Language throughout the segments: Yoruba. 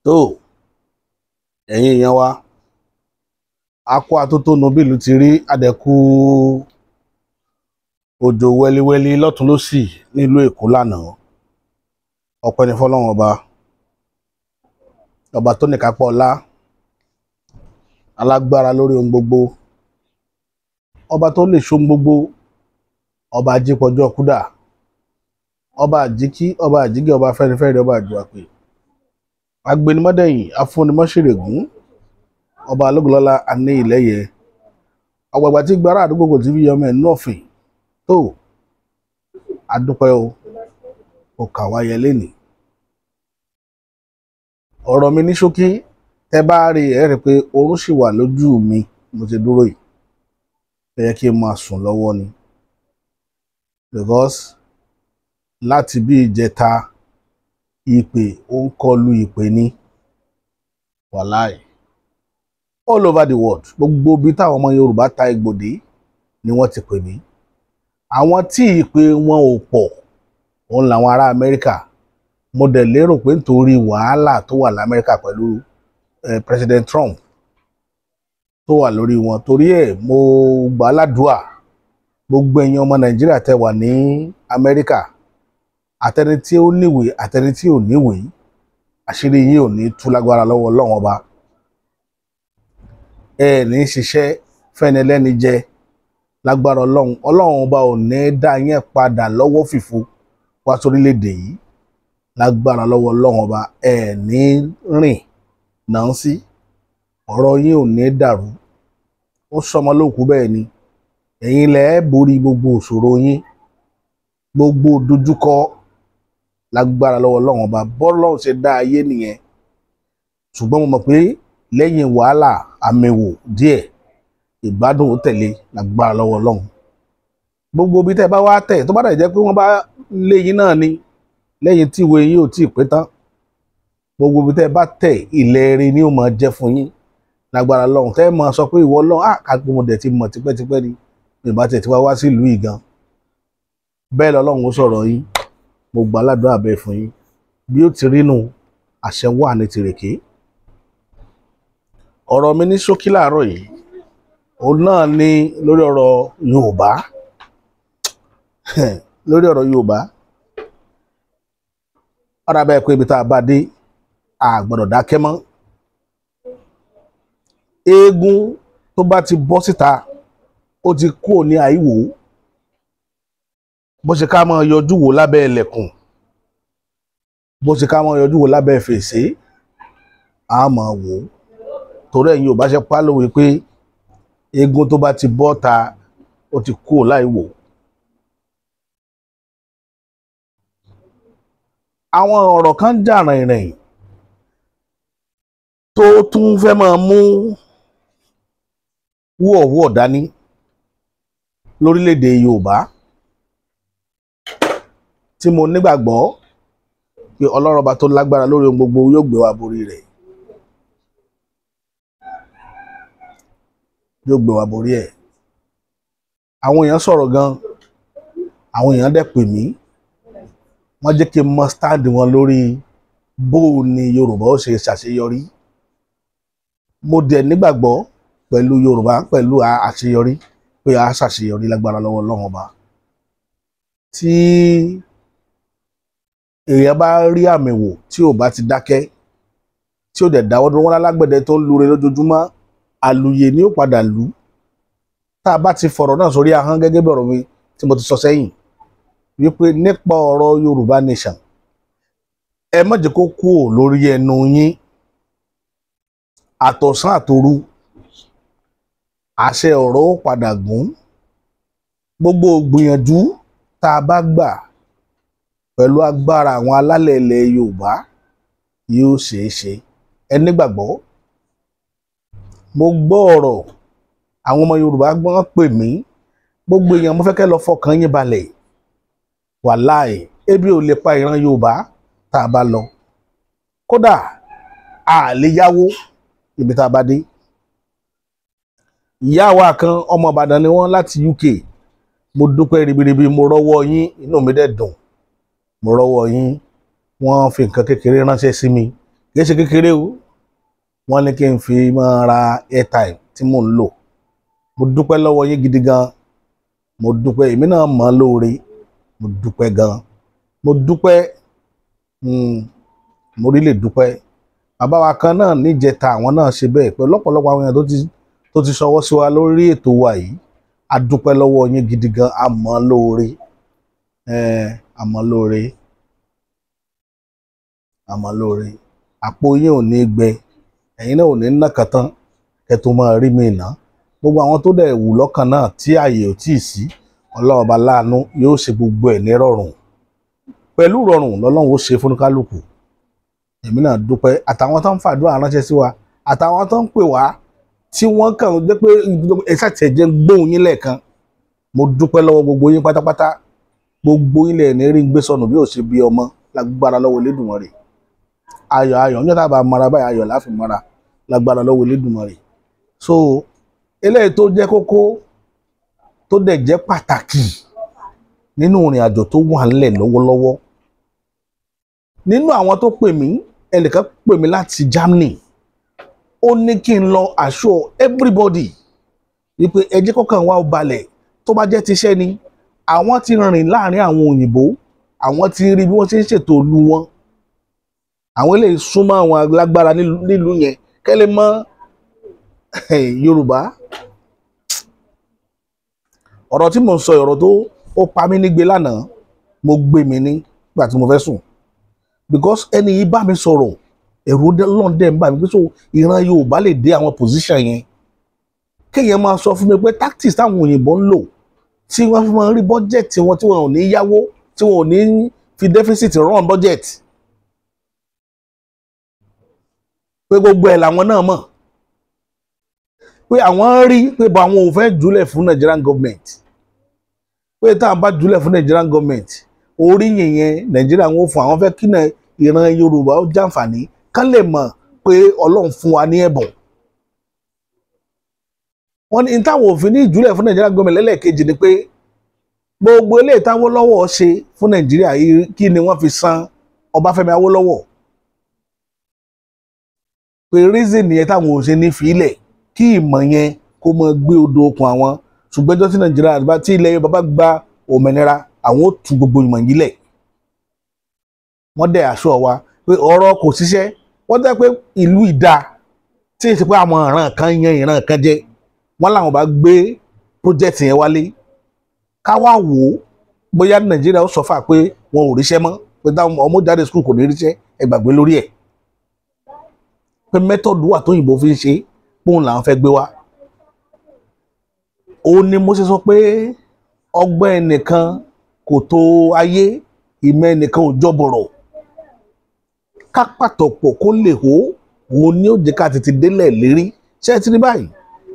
Tó ẹ̀yin èèyàn wa, a kó atótónu bí ìlú ti rí, adẹ̀kú òjò wẹ́líwẹ́lí lọ́tún lọ́sì nílùú Èkó lánàá. Ọpẹ́ ní fọ́lọ́run ọba, ọba tó níkápá ọlá, alágbára lórí ohun gbogbo, ọba tó lè ṣohun gbogbo, ọba ajípọ̀jọ́ kúdà, ọba àjíkí, ọba àjígẹ̀, ọba fẹ́nifẹ́re, ọba àjùwàpè, agbenimọ́dẹ̀yìn, afúnimọ́ṣèrègún, ọba alógunlọ́lá aní ìlẹ́yẹ, ọgbàgbà tí gbára àdúgbò kò ti fi yọmọ ẹ̀ nú ọ̀fìn. Tó adúpẹ́ o, kò kà wá yẹ lénìí. Ọ̀rọ̀ mi ní ṣókí, tẹ́ bá rí ẹ rí pé oorun sì wà lójú mi mo ti dúró yìí, ẹ yẹ kí n máa sùn lọ́wọ́ ni, because láti bí ìjẹta ìpè ó ń kọlu ìpè ní wàláì all over the world. Gbogbo ibi táwọn ọmọ Yorùbá ta egbòdì ni wọ́n ti pè mí. Àwọn tí ìpè wọn ò pọ̀ òun làwọn ará Amẹ́ríkà. Mo dẹ̀ lérò pé nítorí wàhálà tó wà l'Amẹ́ríkà pẹ̀lú President Trump tó wà lórí wọn, torí ẹ̀ mo gbà ládùúà gbogbo ẹ̀yin ọmọ Nàìjíríà tẹ́ wà ní Amẹ́ríkà, àtẹni tí ó níwèé àtẹni tí ò níwèé, àṣírí yín ò ní tú lágbára lọ́wọ́ Ọlọ́run ọba. Ẹ ní ṣiṣẹ́ fẹ́ni ẹlẹ́ni jẹ lágbára Ọlọ́run. Ọlọ́run ọba ò ní dá yín padà lọ́wọ́ fìfo wá sórílẹ̀-èdè yìí lágbára lọ́wọ́ Ọlọ́run ọba. Ẹ ní rìn náà sí, ọ̀rọ̀ yín ò ní dàrú. Ó sọmọ lóòkú bẹ́ẹ̀ ni, ẹ̀yin lẹ borí gbogbo òṣòro yín, gbogbo dojúkọ lágbára lọ́wọ́ Ọlọ́run ọba. Bọ́lọ́run ṣe dá ayé nìyẹn. Ṣùgbọ́n mo mọ̀ pé lẹ́yìn wàhálà àmẹ̀wò díẹ̀, ìgbádùn ó tẹ̀lé lágbára lọ́wọ́ Ọlọ́run. Gbogbo ibi tẹ́ bá wá tẹ̀, tó bá dẹ̀ jẹ́ pé wọ́n bá lé yín náà ni lẹ́yìn tí ìwé yín ò tí ì pé tán, gbogbo ibi tẹ́ bá tẹ̀, ilẹ̀ rere ni ó máa jẹ́ fún yín lágbára Ọlọ́run. Tẹ́ máa sọ pé ìwọ Ọlọ́run, kápẹ́ mo dẹ̀ ti mọ̀ tipẹ́tipẹ́ ni, mi bá tẹ̀ tí wá wá sí ìlú yìí gan. Bẹ́ẹ̀ lọ́lọ́run ó sọ̀rọ̀ yín. Mo gbà ládùúrà bẹ́ẹ̀ fún yín. Bí ó ti rí nù, àṣẹ wà ní tìrèké. Ọ̀rọ̀ mi ní ṣókí láàárọ̀ yìí, òun náà ni lórí ọ̀rọ̀ Yorùbá. Lórí ọ̀rọ̀ Yorùbá, ọ̀rọ̀ abẹ́ pé ibi tá a bá dé, a gbọ́dọ̀ dákẹ́ mọ́. Eégún tó bá ti bọ́ síta, ó ti kúrò ní àìwò. Bó ṣe ká máa yọjú wò lábẹ́ ẹlẹ̀kùn, bó ṣe ká máa yọjú wò lábẹ́ fèrèsé, a máa wò ó. Torí ẹ̀yin ò bá ṣe pa lówe pé eégún tó bá ti bọ́ ta, ó ti kúrò láìwò. Àwọn ọ̀rọ̀ kan jà rìnrìn tó tún fẹ́ máa mú wúọ̀wúọ̀ dání lórílẹ̀‐èdè Yorùbá, tí mo nígbàgbọ́ pé Ọlọ́run ọba tó lágbára lórí ohun gbogbo yóò gbé wa borí rẹ̀, yóò gbé wa borí ẹ̀. Àwọn èèyàn sọ̀rọ̀ gan, àwọn èèyàn dẹ̀ pè mí, wọ́n jẹ́ kí n mọ stand wọn lórí bó ni Yorùbá ó ṣe ṣàṣeyọrí. Mo dẹ̀ nígbàgbọ́ pẹ̀lú Yorùbá, pẹ̀lú àṣeyọrí, pé a ṣàṣeyọrí lágbára lọ́wọ́ Ọlọ́run ọba. Tí èèyàn bá rí àmì wò tí ò bá ti dákẹ́, tí ò dẹ̀ dáwọ́ dúró, wọn lálágbẹ̀dẹ tó ń lure lójoojúmọ́, àlùyè ni ó padà lù. Tá a bá ti fọ̀rọ̀ náà sórí ahọ́n gẹ́gẹ́ bí ọ̀rọ̀ mi tí mo ti sọ sẹ́yìn wípé nípa ọ̀rọ̀ Yorùbá nation, ẹ má jẹ́ kó kúrò lórí ẹnu yín àtọ̀sán àtòru, àṣẹ ọ̀rọ̀ ó padà gùn. Gbogbo gbìyànjú tá a bá gbà pẹ̀lú agbára àwọn alálẹ̀ ilẹ̀ Yorùbá yóò ṣeé ṣe. Ẹ nígbàgbọ́. Mo gbọ́ ọ̀rọ̀ àwọn ọmọ Yorùbá gbọ́n pè mí, gbogbo èèyàn mo fẹ́ kẹ́ lọ fọkàn yín balẹ̀. Wàláì, ebi ò lè pa ìran Yorùbá tá a bá lọ. Kódà a lè yáwó ibi tá a bá dé. Ìyá wa kan, ọmọ Ìbàdàn ni wọ́n láti UK. Mo dúpẹ́ ribiribi, mo rọ́wọ́ yín, inú mi dẹ̀ dùn. Mo rọ́wọ́ yín, wọ́n fi nǹkan kékeré ránṣẹ́ sí mi, kì í ṣe kékeré o. Wọ́n ní kí n fi máa ra airtime tí mò ń lò. Mo dúpẹ́ lọ́wọ́ yín gidi gan. Mo dúpẹ́, èmi náà mọ̀ ọ́ lóore. Mo dúpẹ́ gan, mo dúpẹ́. Mo rí lè dúpẹ́. Bàbá wa kan náà níjẹta, àwọn náà ṣe bẹ́ẹ̀ pẹ̀lú ọ̀pọ̀lọpọ̀ àwọn èèyàn tó ti ṣọwọ́ sí wa lórí ètò wa yìí. A dúpẹ́ lọ́wọ́ yín gidi gan, a mọ̀ ọ́ lóore, a mọ̀ ọ́ lóore, a mọ̀ ọ́ lóore. Àpò yín ò ní gbẹ, ẹ̀yin náà ò ní nàkàn tán kẹ́ tó máa rí mi ná. Gbogbo àwọn tó dẹ̀ wù lọ́kàn náà tí ààyè ò tíì sí, Ọlọ́run Ọba láàánú yóò ṣe gbogbo ẹ̀ ní rọrùn. Pẹ̀lú rọrùn lọ́lọ́run ó ṣe fún kálukú. Èmi náà dúpẹ́, àtàwọn tó ń fàdúrà ránṣẹ́ sí wa, àtàwọn tó ń pè wá tí wọ́n kàn ń jẹ́ pé ẹ ṣàtẹ̀jẹ́ gbóhùn yín lẹ́ẹ̀kan. Mo dúpẹ́ lọ́wọ́ gbogbo yín pátápátá. Gbogbo yín lẹ̀ ní rí ń gbé sọnù bí ò ṣe bí ọmọ, lágbára lọ́wọ́ Elédùmarè. Ayọ̀ ayọ̀ ń jẹ́ tá a bá mara báyìí, ayọ̀ láfi mara, lágbára lọ́wọ́ Elédùmarè. So eléyìí tó jẹ́ kókó, tó dẹ̀ jẹ́ pàtàkì nínú ìrìn àjò tó wà ńlẹ̀ lọ́wọ́lọ́wọ́, nínú àwọn tó pè mí, ẹnìkan pè mí láti Germany. Ó ní kí n lọ assure everybody wípé ẹ jẹ́ kọ́kàn wá ó balẹ̀. Tó bá jẹ́ tiṣẹ́ ni, àwọn ti rìn láàrin àwọn òyìnbó, àwọn ti rí bí wọ́n ṣe ń ṣètò ìlú wọn, àwọn eléyìí súnmọ́ àwọn alágbára nílùú yẹn kẹ́lẹ́ mọ́ Yorùbá. Ọ̀rọ̀ tí mò ń sọ, ọ̀rọ̀ tó ó pa mí nígbe lánàá, mo gbé mi nígbà tí mo fẹ́ sùn, because ẹni yìí bá mi sọ̀rọ̀, ẹ̀rù Ọlọ́run dẹ̀ ń bà mí pé so ìran Yorùbá lè dé àwọn position yẹn, kéèyàn máa sọ fún mi pé tactics táwọn òyìnbó ń lò tí wọ́n fi máa ń rí budget wọn, tí wọn ò ní yáwó, tí wọn ò ní fi deficit run budget, pé gbogbo ẹ̀ làwọn náà mọ̀, pé àwọn rí pé bọ́ àwọn ò fẹ́ jùlẹ̀ fún Nigerian government, pé táwọn bá jùlẹ̀ fún Nigerian government, orí yìnyẹn Nàìjíríà wọn ò fún àwọn, fẹ́ kí ìran Yorùbá ó jàǹfààní, kán lè mọ̀ pé Ọlọ́run fún wa ní ẹ̀bùn. Wọ́n ní táwọn òfin ní ìjùlẹ̀ fún Nigerian government. Lẹ́lẹ́kejì ni pé gbogbo eléyìí táwọn lọ́wọ́ ṣe fún Nàìjíríà, kí ni wọ́n fi san Ọbáfẹ́mi Awólọ́wọ̀? Pé reason yẹn táwọn ò ṣe ní fílẹ̀ kí ìmọ̀ yẹn kó mọ gbé odò okùn àwọn. Ṣùgbọ́n ẹjọ́ tí Nàìjíríà bá, tí ilẹ̀ Yorùbá bá gba òmìnira, àwọn ó tú gbogbo ìmọ̀ yìí lẹ̀. Wọ́n dẹ̀ aṣọ wa pé ọ̀rọ̀ kò ṣiṣẹ́. Wọ́n dẹ̀ pé ìlú ìdá tí èsì pé àwọn ìran kan yan ìran kan jẹ wọ́n, làwọn bá gbé project yẹn wálé, ká wá wò ó bóyá Nàìjíríà ó sọ fà pé wọn ò ríṣẹ́ mọ́, pé táwọn ọmọ jáde school kò ní ríṣẹ́. Ẹ gbàgbé lórí ẹ̀, pé method wà tóyìnbó fi ń ṣe, póun làwọn fẹ́ gbé wá. Òun ni mo ṣe sọ pé ọgbọ́n ẹnìkan kò tó ayé, ìmọ̀ ẹnìkan ò jọbọ̀rọ̀. Ká pàtọ̀pọ̀ kó lè hó, òun ni ó jẹ́ ká tètè délẹ̀ lérí. Ṣé ẹ ti ní báyìí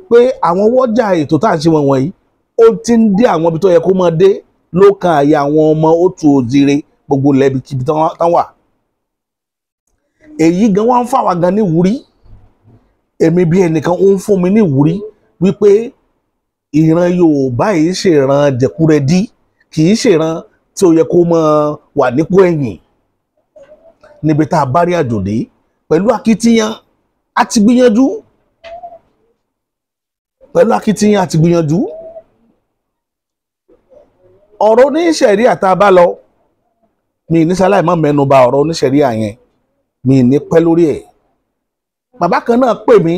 pé àwọn wọ́jà ètò tá à ń ṣe wọ̀nyí, ó ti ń dé àwọn ibi tó yẹ kó máa dé ló kan àyà àwọn ọmọ ó tu òjìire gbogbo lẹ́bi kíbi tán wà. Èyí gan wá ń fà wá gan ní ìwúrí. Èmi bí ẹnìkan, ó ń fún mi ní ìwúrí wípé ìran Yorùbá yìí ṣèràn jẹkúrẹdí, kì í ṣèràn tí ó yẹ kó máa wà nípò ẹ̀yìn níbi tá a bá rí àjò dé. Pẹ̀lú akitiyan àti gbìyànjú, pẹ̀lú akitiyan àti gbìyànjú, ọ̀rọ̀ oníṣẹ̀ríà tá a bá lọ, mi ní sáláì má mẹ́nu bà ọ̀rọ̀ oníṣẹ̀ríà yẹn, mi ní pẹ́ lórí ẹ̀. Bàbá kan náà pè mí,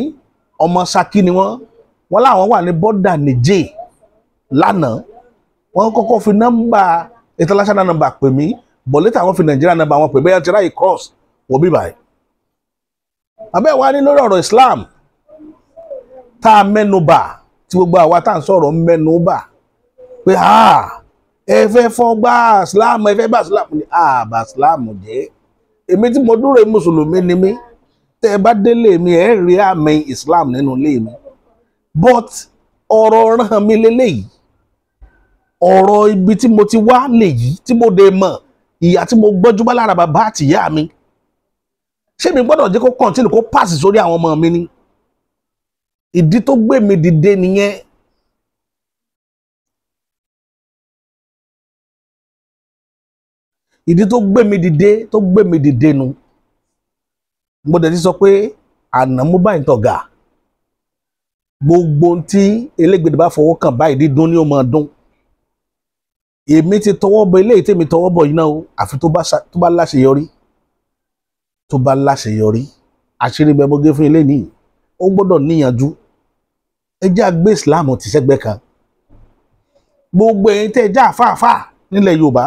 ọmọ Ṣakí ni wọ́n. Wọ́n láwọn wà ní border Niger lánàá. Wọ́n kọ́kọ́ fi nọ́mbà international number pè mí, but later wọ́n fi Nigeria number wọn pè, bẹ́ẹ̀ ti ráyè cross wọ́n bí báyìí. Bàbá ẹ̀ wá ní lórí ọ̀rọ̀ Islam tá a mẹ́nu bà, tí gbogbo àwa tá à ń sọ̀rọ̀ mẹ́nu bà pé ẹ fẹ́ fọ́ gbá Islam, ẹ fẹ́ bá Islam ní àbá Islam jẹ́. Èmi tí mo dúró, mùsùlùmí ni mí. Tẹ́ ẹ bá délé mi, ẹ rí àmì Islam nínú ilé mi, but ọ̀rọ̀ ràn mí lélẹ́yìí, ọ̀rọ̀ ibi tí mo ti wá lèyí, tí mo dé mọ̀ ìyá tí mo gbọ́jú bá lára bàbá àti ìyá mi. Ṣé mi gbọ́dọ̀ jẹ́ kó continue kó pass sórí àwọn ọmọ mi ni? Ìdí tó gbé mi dìde nìyẹn. Ìdí tó gbé mi dìde, tó gbé mi dìde nu, mo dẹ̀ ti sọ pé àná mú báyìí tọ̀gà. Gbogbo tí elégbèdè bá fọwọ́ kàn báyìí, dídún ni ó máa dún. Èmi ti tọwọ́ bọ eléyìí tèmi tọwọ́ bọ yìí náà o, àfi tó bá láṣeyọrí, tó bá láṣeyọrí. Àṣírí bẹ́ẹ̀ mo gé fún ilé nìyí, ó gbọ́dọ̀ níyànjú. Ẹ jẹ́ àgbé Islam ti sẹ́gbẹ́ kan. Gbogbo ẹ̀yin tẹ́ ẹ jẹ́ àfáàfáà nílẹ̀ Yorùbá,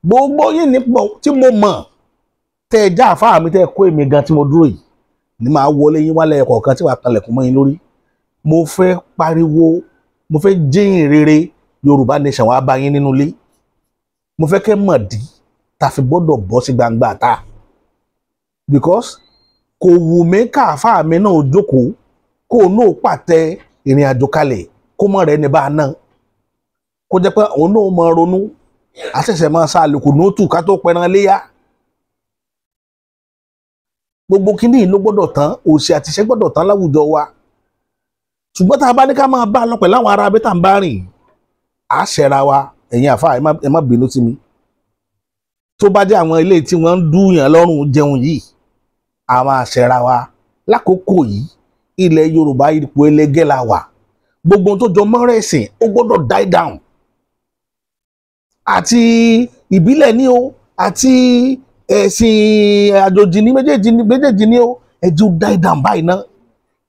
gbogbo yín nípò tí mo mọ̀ tẹ́ ẹ jẹ́ àfáà mi, tẹ́ ẹ kó èmi gan tí mo dúró yìí ni màá wọlé yín wálẹ̀ ẹ̀kọ̀ọ̀kan tí wàá kanlẹ̀kùn mọ́ yín lórí. Mo fẹ́ pariwo, mo fẹ́ jíyìn rere Yorùbá nation wàá bá yín nínú ilé. Mo fẹ́ kẹ́ mọ̀ dí ta fi gbọ́dọ̀ bọ́ sí gbangba ta, because kò wù mí káàfáà mi náà jókòó kó o náà pàtẹ ìrìn àjò kalẹ̀ kó mọ̀ rẹ̀ ní bá a náà, kó jẹ́ pé òun náà máa ronú àṣẹ̀ṣẹ̀ máa sa àlùkò nóòtù ká tó pẹran léyà. Gbogbo kínní ló gbọ́dọ̀ tán, òṣì àtìṣẹ́ gbọ́dọ̀ tán láwùjọ wa. Ṣùgbọ́n tá a bá ní ká máa bá a lọ pẹ̀lú àwọn ará abẹ́ tá à ń bá rìn, à á ṣẹra wa. Ẹ̀yin àfa, ẹ má bínú sí mi, tó bá jẹ́ àwọn ilé tí wọ́n ń dúyàn lọ́rùn jẹun yìí, a máa ṣẹra wa. Lákòókò yìí, ilẹ̀ Yorùbá ipò ẹlẹgẹ́ la wà. Gbogbo tó jọ mọ́rọ̀ ẹ̀sìn ó gbọ́dọ̀ die down, àti ìbílẹ̀ ní o, àti ẹ̀sìn àjòjì ní, méjèèjì ní, méjèèjì ní o. Ẹ jẹ́ ó die down báyìí ná.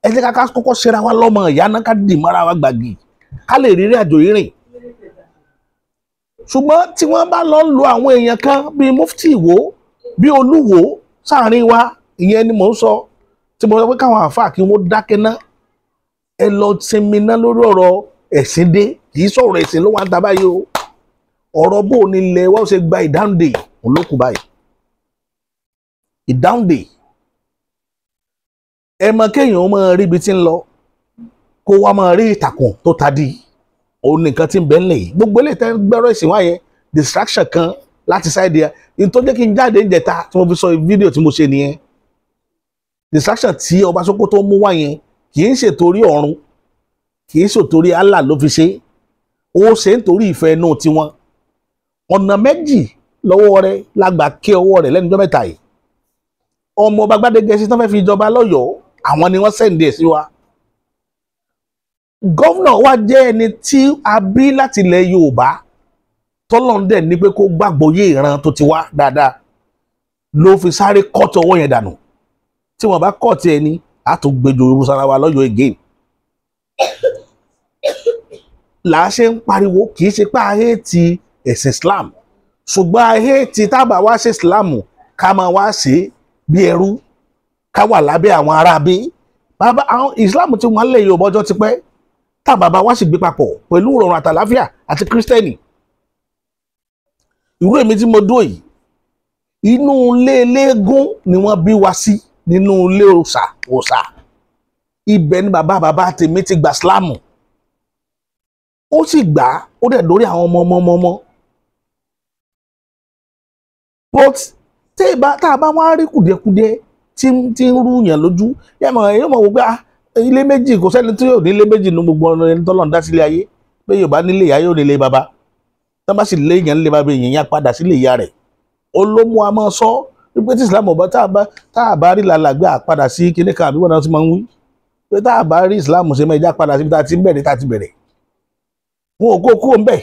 Ẹ jẹ́ ká kọ́kọ́ ṣera wa lọ́mọ ìyá náà, ká dì mọ́ra wa gbàgì, ká lè rírí àjò yìí rìn. Ṣùgbọ́n tí wọ́n bá lọ ń lo àwọn èèyàn kan bíi Mufti Ìwó, bíi Olúwo sáàrin wa, ìyẹn ni mò ń sọ tí mo sọ pé káwọn àáfàá kí wọ́n dákẹ́ ná, ẹ lọ sinmi ná lórí ọ̀rọ̀ ẹ̀sìn dé. Kì í sọ̀rọ̀ ẹ̀sìn ló wà ń ta báyìí o. Ọ̀rọ̀ bó o ní ilẹ̀ wa ó ṣe gba ìdáǹdè òun ló kù báyìí. Ìdáǹdè, ẹ mọ kéèyàn máa rí ibi tí ń lọ, kó wá máa rí ìtàkùn tó ta di òun nìkan tí ń bẹ ńlẹ̀ yìí. Gbogbo eléyìí tẹ́ ń gbẹ́rọ ìsìn wáyé, distraction kan láti ṣáìdì ẹ ní tó jẹ́ kí n jáde ń jẹta tí mo fi sọ fídíò tí mo ṣe nìyẹn. Distraction tí ọba Sókótó mú wá yẹn kì í ṣe torí ọ̀run, kì í ṣe torí Allah ló fi ṣe, ó ṣe ń torí ìfẹ́ inú tiwọn. Ọ̀nà méjì lọ́wọ́ rẹ̀ lágbà ké ọwọ́ rẹ̀ lẹ́nu ọjọ́ mẹ́ta yìí. Ọmọ ọba Gbádégẹṣin tó fẹ́ fi jọba lọ́yọ̀ọ́, àwọn ni wọ́n sẹ́ǹdì ẹ̀ sí wa. Gọ́vnà wa jẹ́ ẹni tí a bí láti ilẹ̀ Yorùbá, tọ́lọ́n dẹ̀ ní pé kó gbàgbọ́ yé ìran tó ti wá dáadáa, ló fi sáré kọ́ọ̀tù ọwọ́ yẹn dànù. Tí wọ́n bá kọ́ọ̀tù ẹni, á tún gbẹjọ irúsára wa lọ́yọ̀ọ́ again. Là á ṣe ń pariwo, kì í ṣe pé a hate ẹ̀sìn Islam, ṣùgbọ́n a hate tábà wá ṣe Islam ká máa wá ṣe bí ẹrú, ká wà lábẹ́ àwọn aráabí. Bàbá àwọn Islam tí wọ́n lè Yorùbá ọjọ́ ti pẹ́, tá bàbá wa sì gbé papọ̀ pẹ̀lú ìrọ̀rùn àtàláfíà àti kírísítẹ́nì. Irú èmi tí mo dúró yìí, inú ilé eléégún ni wọ́n bí wa sí, nínú ilé òòṣà òòṣà. Ibẹ̀ ni bàbá bàbá tèmi ti gbà sílámù, ó sì gbà á, ó dẹ̀ lórí àwọn ọmọ ọmọ ọmọ ọmọ. But tá a bá wá rí kùdìẹ̀kudiẹ tí ń rú yàn lójú, yóò mọ̀ wò pé ilé méjì, kò sẹ́ni tí yóò ní ilé méjì nu gbogbo ọ̀nà ẹni tọ́lọ́run dá sílé ayé. Pé Yorùbá nílé ìyá yóò nílé bàbá, tọ́ bá sì lé èèyàn nílé bàbá, èèyàn yá padà sílé ìyá rẹ̀. Olómú a máa sọ wípé tí Islam ọba tá a bá rí làlàgbé àpadà sí kíní kan, àbí wọn náà ti máa ń wí pé tá a bá rí Islam ṣe máa já padà síbi tá a ti ń bẹ̀rẹ̀, tá a ti bẹ̀rẹ̀. Wọn ò kó kúrò ń bẹ̀.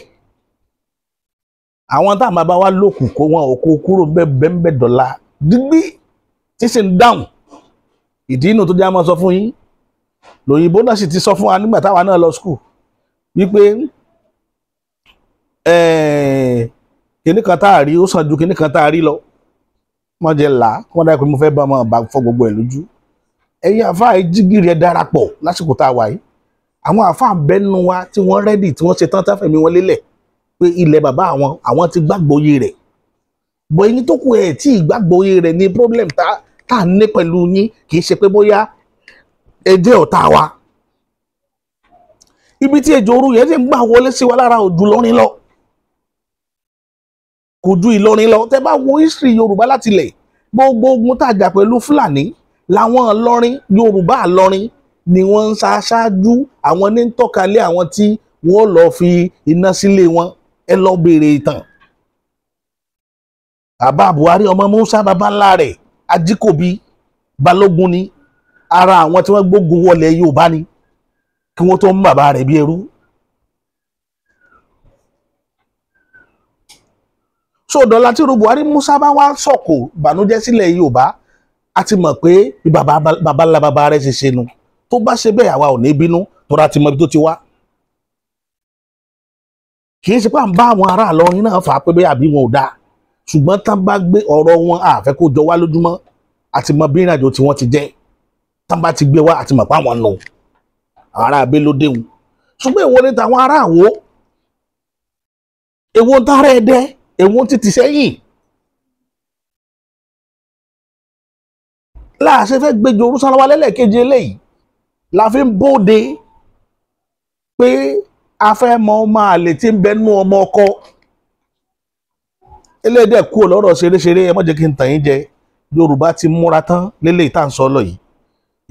Àwọn tá a máa bá wa lókun kó wọn ò kó kúrò ń bẹ̀ bẹ́ẹ̀ dọ̀la dígbí tí sì ń dáhùn. Ìdí inú tó jẹ́ a máa sọ fún yín, lòyìnbó náà sì ti sọ fún wa nígbà táwa náà lọ skul wípé kíní kan tá a rí ó sàn ju kíní kan tá a rí lọ. Wọ́n jẹ́ là wọ́n dá pé mo fẹ́ bá ọmọ bá fọ́ gbogbo ẹ̀ lójú. Ẹ̀yin àfáà jígìrì ẹ darapọ̀ lásìkò tá a wà yìí. Àwọn àfáà bẹ́nu wa tí wọ́n rẹ́dì, tí wọ́n ṣe tán táfẹ̀mí wọn lélẹ̀ pé ilẹ̀ bàbá àwọn àwọn ti gbàgbọ́yé rẹ̀. Bọ̀ ẹ̀yin tó kù ẹ̀ tí ìgbàgbọ́yé rẹ̀ ní problem tá a ní pẹ̀lú yín, kì í ṣe pé bóyá ẹ jẹ́ ọ̀tá wa. Ibi tí ejò oru yẹn ti ń gbà wọlé sí wa lára ò ju Ìlọrin lọ, kò ju Ìlọrin lọ. Tẹ́ bá wo history Yorùbá láti ilẹ̀, gbogbo ogun tá a jà pẹ̀lú Fúlàní làwọn Ìlọrin, Yorùbá Ìlọrin ni wọ́n ń ṣaṣáájú, àwọn ní ń tọ́ka lé àwọn tí wọ́n lọ fi iná sílé wọn. Ẹ lọ béèrè ìtàn. Bàbá Buhari ọmọ Musa bàbá ńlá rẹ̀ Ajíkòbí Balógun ni, ara àwọn tí wọ́n gbógun wọlé Yorùbá ni kí wọ́n tó mú bàbá rẹ̀ bí ẹrú. So dọ̀la tí irú Buhari Musa bá wá sọ̀kò ìbànújẹ́ sílẹ̀ Yorùbá, a ti mọ̀ pé bí bàbá ńlá bàbá rẹ̀ ṣe ṣe nu. Tó bá ṣe bẹ́ẹ̀ àwa ò ní bínú, tọ́ra ti mọ ibi tó ti wá. Kì í ṣe pé à ń bá àwọn ará Ìlọrin náà fà á pé bẹ́ẹ̀ àbí wọn ò dáa, ṣùgbọ́n tán bá gbé ọ̀rọ̀ wọn àfẹ́ kó jọ wá lójúmọ́, àti mọ bí ìrìnàjò tí wọ́n ti jẹ́. Tán bá ti gbé wá àti mọ̀ pé àwọn nù àwọn ará abẹ́ ló déhùn. Ṣùgbọ́n èwo ni tàwọn ará Àwó, èwo ń tààrà Ẹdẹ, èwo ń títí sẹ́yìn láàṣẹ fẹ́ gbẹjọ Orúsanlọ́wọ́ lẹ́lẹ́kejì eléyìí la fi ń bóde pé a fẹ́ mọ ọmọ àlè tí ń bẹ nú ọmọ ọkọ. Eléyìí dẹ̀ kúrò lọ́rọ̀ ṣeréṣeré, ẹ má jẹ́ kí n tàn yín jẹ. Yorùbá ti múra tán lélẹ́yìí tá à ń sọ lọ yìí,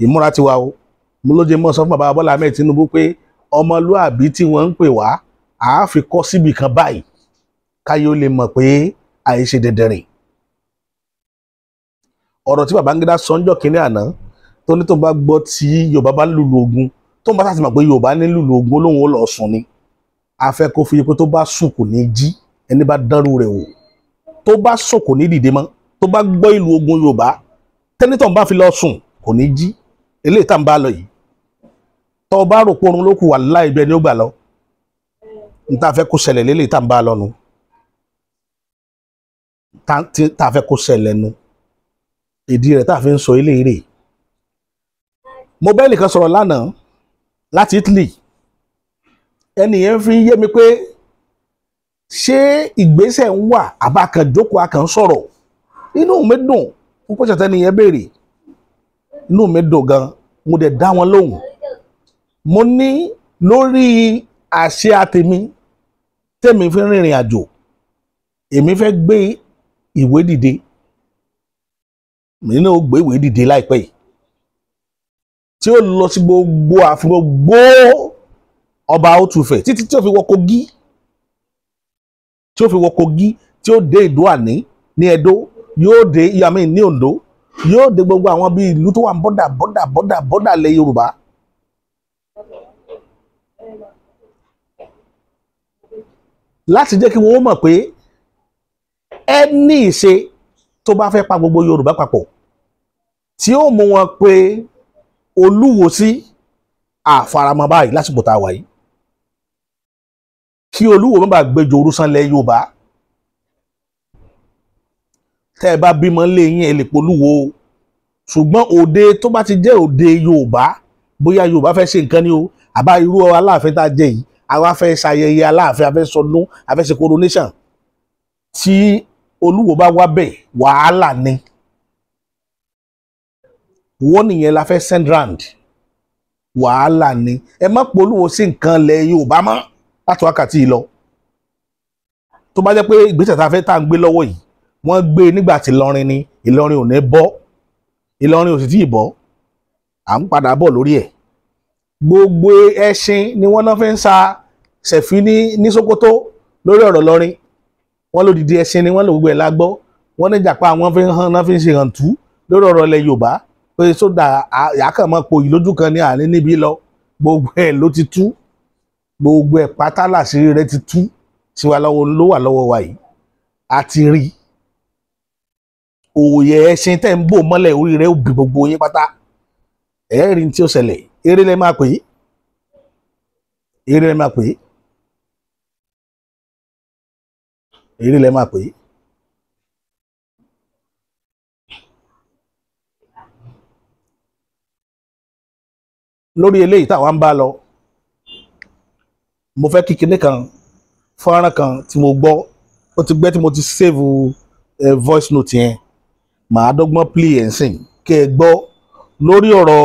ìmúra ti wà o. Mo ló jẹ mọ́ sọ fún bàbá Bọ́lá Ahmed Tinubu pé ọmọlúàbí tí wọ́n ń pè wá àá fi kọ́ síbì kan báyìí káyé ó lè mọ̀ pé àìṣe dẹ̀dẹ̀rìn. Ọ̀rọ̀ tí Babangida sọ ń jọ́ kínní àná tó ní tó bá gbọ́ tí Yorùbá bá lùlù ogun, tó ń bá sàtìmọ̀ pé Yorùbá ní lùlù ogun lóun ó lọ sùn ni. A fẹ́ kó fi pé tó bá sùn kò ní jí, ẹni bá dánrú rẹ̀ wò tó bá sùn kò ní dìde mọ́. Tó bá gbọ́ ìlú ogun Yorùbá tẹ́nitọ̀ ń bá fi lọ sùn kò ní jí. Eléyìí tá ń bá lọ yìí, tó bá rò porun ló kù wà láì bẹ́ẹ̀ ni ó gbà lọ. N tá a fẹ́ kó ṣẹlẹ̀ lélẹ́yìí tá ń bá lọ nu, tá a fẹ́ kó ṣẹlẹ̀ nu, ìdí rẹ̀ tá a fi ń sọ eléyìí rè. Mo bá ẹnìkan sọ̀rọ̀ lánàá láti Italy, ẹnì yẹn fi ń yé mi pé ṣé ìgbésẹ̀ ń wà àbá kan jókòó akàn sọ̀rọ̀. Inú mi dùn fún kó ṣàtẹ́ni yẹn béèrè, inú mi dùn gan, mo dẹ̀ dá wọn lóhùn. Mo ní lórí àṣẹ àtèmi tèmi fi rìnrìn àjò, èmi fẹ́ gbé ìwé dìde, mi náà ó gbé ìwé dìde láìpẹ́ yìí tí ó lọ sí gbogbo ààfin gbogbo ọba Òtúfẹ̀ títí tí ó fi wọ Kogi, tí ó fi wọ Kogi, tí ó dé Ìdó-Àní ní Ẹdó, yóò dé Ìyàmí ní Oǹdó, yóò dé gbogbo àwọn bíi ìlú tó wà ń bọ́dà bọ́dà bọ́dà bọ́dà lẹ̀ Yorùbá. Láti jẹ́ kí wọ́n mọ̀ pé ẹni ìṣe tó bá fẹ́ pa gbogbo Yorùbá papọ̀ tí ó mú wọn pé Olúwo sí àfaramọ́ báyìí lásìkò tá a wà yìí, kí Olúwo má bàa gbẹjọ Orúsanlẹ̀ Yorùbá. Tẹ́ ẹ bá bímọ lé yín ẹ lè polúwo, ṣùgbọ́n òde tó bá ti jẹ́ òde Yorùbá, bóyá Yorùbá fẹ́ ṣe nǹkan ni o, àbá irú Aláàfin tá a jẹ yìí, àwa fẹ́ ṣayẹyẹ Aláàfin, a fẹ́ sọdún, a fẹ́ ṣe coronation, tí Olúwo bá wá bẹ̀ wàhálà ni. Wọ́n nìyẹn la fẹ́ send round, wàhálà ni. Ẹ má polúwo sí nǹkan lẹ̀ Yorùbá mọ́ láti wákàtí yìí lọ. Tó bá jẹ́ pé ìgbésẹ̀ tá a fẹ́ tá à ń gbé lọ́wọ́ yìí, wọ́n gbé nígbà tí Ìlọrin ni, Ìlọrin ò ní bọ́, Ìlọrin ò sì tíì bọ́, à ń padà bọ̀ lórí ẹ̀. Gbogbo ẹṣin ni wọ́n náà fi ń sa ṣẹ̀fí ní Sókótó lórí ọ̀rọ̀ Ìlọrin. Wọ́n lódìdí ẹṣin ni wọ́n lò, gbogbo ẹ̀ la gbọ́. Wọ́n ní jàpá wọ́n fi ń hàn náà fi ń ṣe hàn tú lórí ọ̀rọ̀ ilẹ̀ Yorùbá pé sódà àyàkàn mọ́ po yìí lójú kan ní àárín níbí lọ. Gbogbo ẹ̀ ló ti tú, gbogbo ẹ̀ pátá làṣírí rẹ̀ ti tú tiwa lọ́wọ́ ló wà lọ́wọ́ wa yìí. A ti rí òòyẹ ẹṣin tẹ́ ń bò mọ́lẹ̀ orí rẹ̀ ó bì gbogbo yín pátá. Ẹ̀ẹ́rì tí ó ṣẹlẹ̀, eré lẹ́ máa pè é, eré lẹ́ máa pè é, eré lẹ́ máa pè é. Lórí eléyìí táwa ń bá lọ, mo fẹ́ kí kinní kan, fọ́nrán kan tí mo gbọ́, ó ti gbẹ́ tí mo ti save voice note yẹn, màá dọ́gbọ́n play ẹ̀ ń sìn kí ẹ gbọ́ lórí ọ̀rọ̀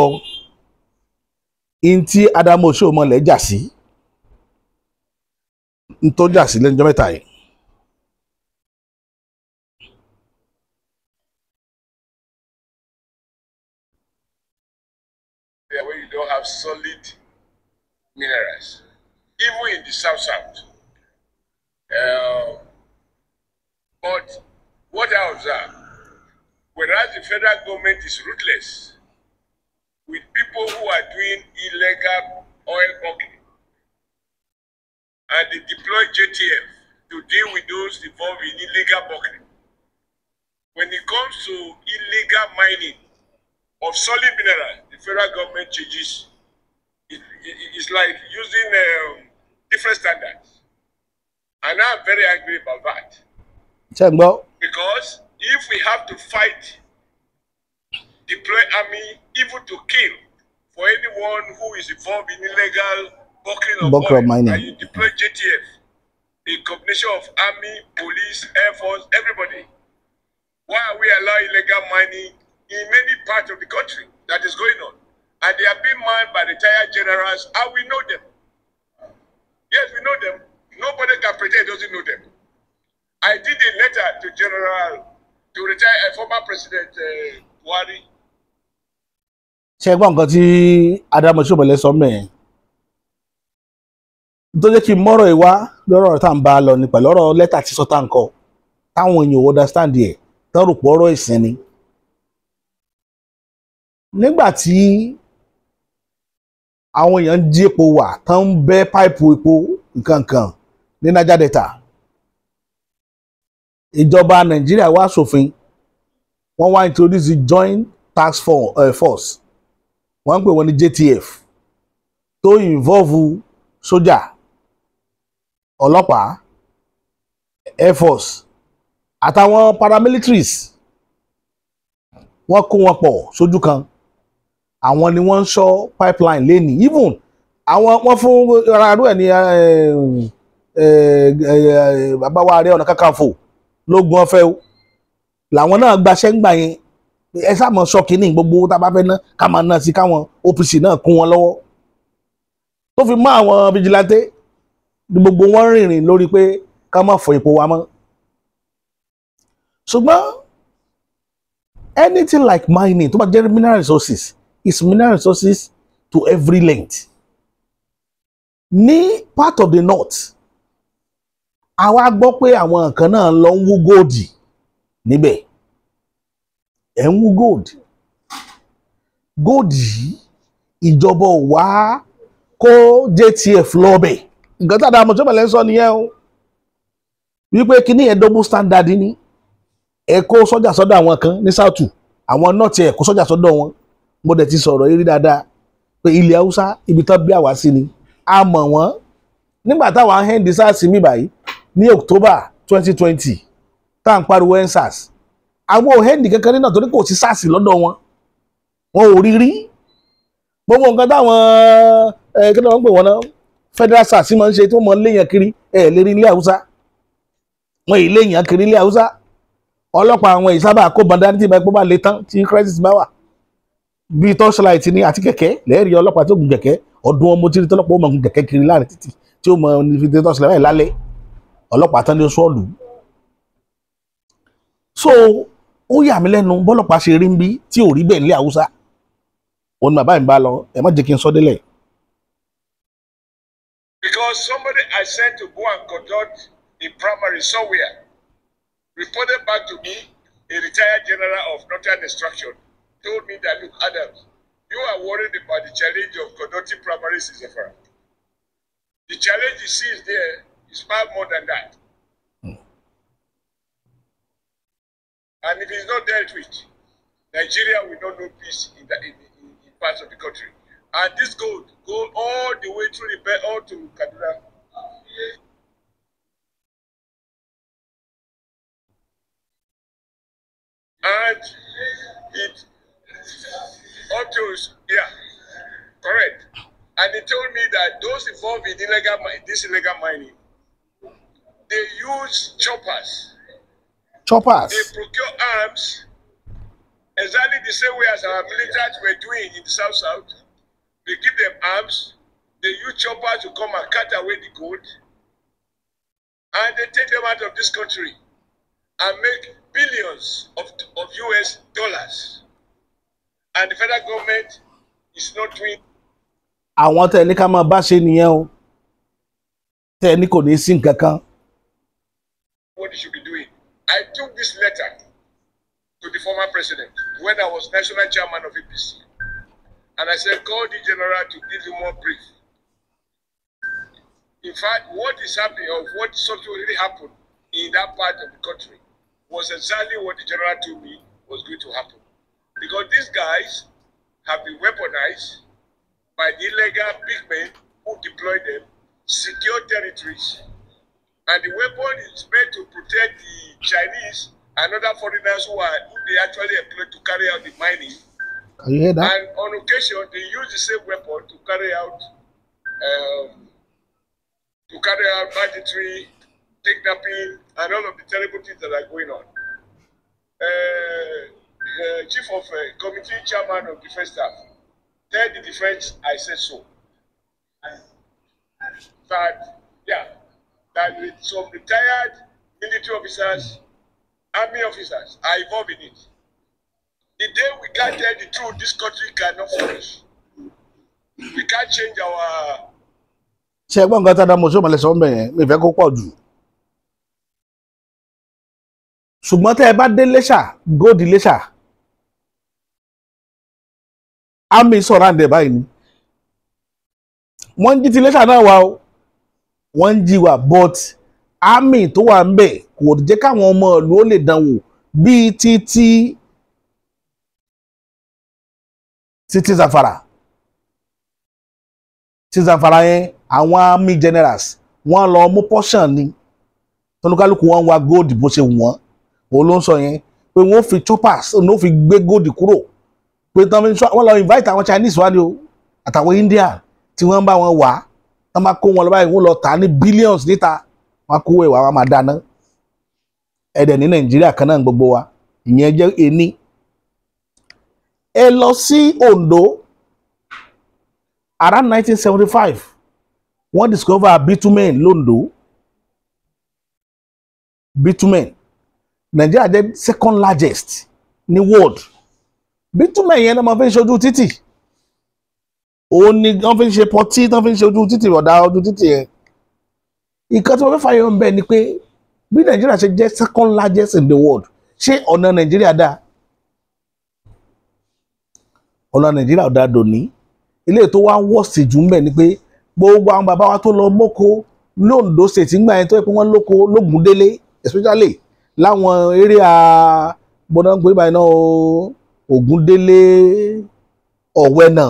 in tí Adamu Oshiomhole jà sí, n tó jà sí lẹ́nu ọjọ́ mẹ́ta yìí. Where you don't have solid minerals, even in the South South. But What I observe, whereas the federal government is ruthless with people who are doing illegal oil bunkering, and they deploy JTF to deal with those involved in illegal bunkering. When it comes to illegal mining of solid minerals, the federal government changes. It's like using different standards. And I'm very angry about that. Ṣé ń gbọ́? Because if we have to fight, deploy army, even to kill, for anyone who is involved in illegal bunkering of Bunker oil, mining. And you deploy JTF, a combination of army, police, air force, everybody. Why are we allowing illegal mining in many parts of the country that is going on? And they are being mined by retired generals, and we know them. Yes, we know them. Nobody can pretend he doesn't know them. I did a letter to General, to retire former President Buhari. Ṣé ẹ gbọ́ nǹkan tí Adams Oshiomhole sọ mẹ́ẹ̀ tó jẹ́ kí n mọ́rọ̀ ìwá lọ́rọ̀ tá à ń bá a lọ ní pẹ̀lú ọ̀rọ̀ lẹ́tà tí sọ́tà ń kọ táwọn èèyàn ò understand ẹ̀ tán rò pọ̀ ọ̀rọ̀ ìsìn ni. Nígbà tí àwọn èèyàn ń jí epo wà tán ń bẹ́ páìpù epo nǹkan kan ní Niger Delta, ìjọba Nàìjíríà wá ṣòfin, wọ́n wá introduce the Joint Task Force, wọ́n ń pè wọ́n ní JTF, tó involve sójà, ọlọ́pàá, air force àtàwọn paramilitaries. Wọ́n kó wọn pọ̀ sójú kan, àwọn ni wọ́n ń ṣọ́ pipeline lẹ́nìí. Even àwọn wọ́n fún ara rú ẹ̀ ní bàbá wa Ààrẹ Ọ̀nà Kakanfò lógun ọ̀fẹ́ o, làwọn náà gbaṣẹ́ ń gbà yẹn. Ẹ sáà mọ̀ sọ kínní, gbogbo owó tá a bá fẹ́ ná, ká máa ná sí, káwọn OPC náà kún wọn lọ́wọ́, tó fi mọ́ àwọn vigilante ní gbogbo wọn rìnrìn lórí pé ká má fọ epo wa mọ́. Ṣùgbọ́n anything like mining tó bá jẹ́ mineral resources is mineral resources to every length. Ní part of the north, àwa gbọ́ pé àwọn nǹkan náà lọ ń wú gold níbẹ̀. Ẹ̀ ń wú gold, gold yìí, ìjọba ò wá kó JTF lọ́bẹ̀. Nǹkan tí Adams Oshiomhole ń sọ nìyẹn o, wípé kíní yẹn double standard ni. Ẹ kó sọ́jà sọ́dọ̀ àwọn kan ní south, àwọn north, ẹ kó sọ́jà sọ́dọ̀ wọn. Mo dẹ̀ ti sọ̀rọ̀ yìí rí dáadáa pé ilẹ̀ Haúsá, ibi tán bí àwa sí ni, a mọ̀ wọ́n. Nígbà táwọn end SARS mi báyìí ní October 2020, tá à ń pariwo EndSARS, àwọn ò end kankan nínú torí kò sí SARS lọ́dọ̀ wọn, wọn ò rí rí. Gbogbo nǹkan táwọn ẹ kí ni wọ́n ń pè wọ́n náà, federal SARS máa ń ṣe, tí wọ́n máa ń léèyàn kiri, ẹ lè rí ilé Haúsá. Wọn ì léèyàn kiri ilé Haúsá. Ọlọ́pàá àwọn ìsábà kó bandani tí ìbá bá le tán, tí crisis bá wà, bíi torchlight ni àti kẹ̀kẹ́ lẹ́ẹ̀rí ọlọ́pàá tó gun kẹ̀kẹ́. Ọdún ọmọ tí tọ́lọ́pàá ó máa gun kẹ̀kẹ́ kiri láàrin títì, tí ó mọ ní fi torchlight báyìí lálẹ́, ọlọ́pàá tán ní sọ́ọ̀lù. So ó yà mí lẹ́nu bọ́lọ́pàá ṣe rí ń bí tí ò rí bẹ́ẹ̀ nílé Haúsá. Òun ni bàbá mi bá lọ, ẹ má jẹ́ kí n sọ délẹ̀. Because somebody I sent to go and conduct a primary somewhere reported back to me, a retired general of Northern Instruction, told me that, "Look, Adams, you are worried about the challenge of conducting primaries in Zamfara. The challenge you see is there is far more than that. And if it's not dealt with, Nigeria will not know peace in parts of the country. And this gold go all the way through the belt all to Kaduna." And it up to, yeah, correct. And he told me that those involved in this illegal mining, they use choppers. Choppers. They procure arms exactly the same way as our militaries were doing in the South South. They give them arms, they use choppers to come and cut away the gold, and they take them out of this country and make billions of US dollars. And the federal government is not doing Àwọn tẹ́ ẹ ní ká máa bá ṣe nìyẹn o, tẹ́ ẹ ní kò ní sí nǹkan kan. what it should be doing. I took this letter to the former president when I was national chairman of APC. And I said, call the general to give you more brief. In fact, what is happening or what subsequently happened in that part of the country was exactly what the general told me was going to happen. Because these guys have been weaponized by the illegal big men who deployed them, secure territories, and the weapon is meant to protect the Chinese and other foreigners who they actually employ to carry out the mining. Can you hear that? And on occasion, they use the same weapon to carry out banditry, kidnapping, and all of the terrible things that are going on. The chief of committee chairman of defense staff, tell the defense I said so. That, yeah, that with some retired military officers, army officers are involved in it. The day we can't tell the truth, this country cannot flourish. We can't change our Ṣe ẹgbọ́n nǹkan tá a dá mọ̀ sí ọmọlẹ́sọ̀ ń bẹ̀ yẹn? Mi fẹ́ kó pọ̀ jù, ṣùgbọ́n tẹ́ ẹ bá dé Iléṣà, gold Iléṣà, army sọ̀rọ̀ àǹdẹ̀ báyìí ni wọ́n ń jí ti Iléṣà náà wá o. Wọ́n ń jí wa, but army tó wà ń bẹ̀ kò jẹ́ káwọn ọmọ ìlú ó lè dánwò bíi títí títí Zamfara. Tí Zamfara yẹn, àwọn army generals wọ́n lọ mú portion ni tónúkálùkù wọn wá gold bó ṣe wù wọ́n. Òun ló ń sọ yẹn pé wọ́n fi choppers ló fi gbé gold kúrò, pé tán fi ń sọ wọ́n lọ invite àwọn Chinese wá ní o, àtàwọn India tí wọ́n ń bá wọn wá. Tán bá kó wọn lọ báyìí, wọ́n lọ tà á ní billions níta. Wọ́n kó ìwà wa máa dáná ẹ̀dẹ̀ ní Nàìjíríà kan náà gbogbo wa. Ìyẹn jẹ́ ení. Ẹ lọ sí Ondo, around 1975 wọ́n discover bitumen l'Ondo. Bitumen, Nàìjíríà jẹ́ second largest ní world. Bitumen yẹn náà máa fi ń ṣojú títì, òun ni wọ́n fi ń ṣe pọtí, wọ́n fi ń ṣe ojú títì, ọ̀dà ojú títì yẹn. Ìkan tí wọ́n fẹ́ fàyọ̀ ń bẹ̀ ni pé bí Nàìjíríà ṣe jẹ́ second largest in the world, ṣé ọ̀nà Nàìjíríà dáa? Ọ̀nà Nàìjíríà ò dáa dòní. Ilé tó wá wọ́ọ̀sì jù ń bẹ̀ ni pé gbogbo àwọn bàbá wa tó lọ mọ́kó l'Ondo State ńgbà yẹn, tó yẹ pé wọ́n lóko lÓgúndélé, especially láwọn area gbọ́dọ̀ ń pè báyìí náà o, Ògúndélé, Ọ̀wẹ́nà,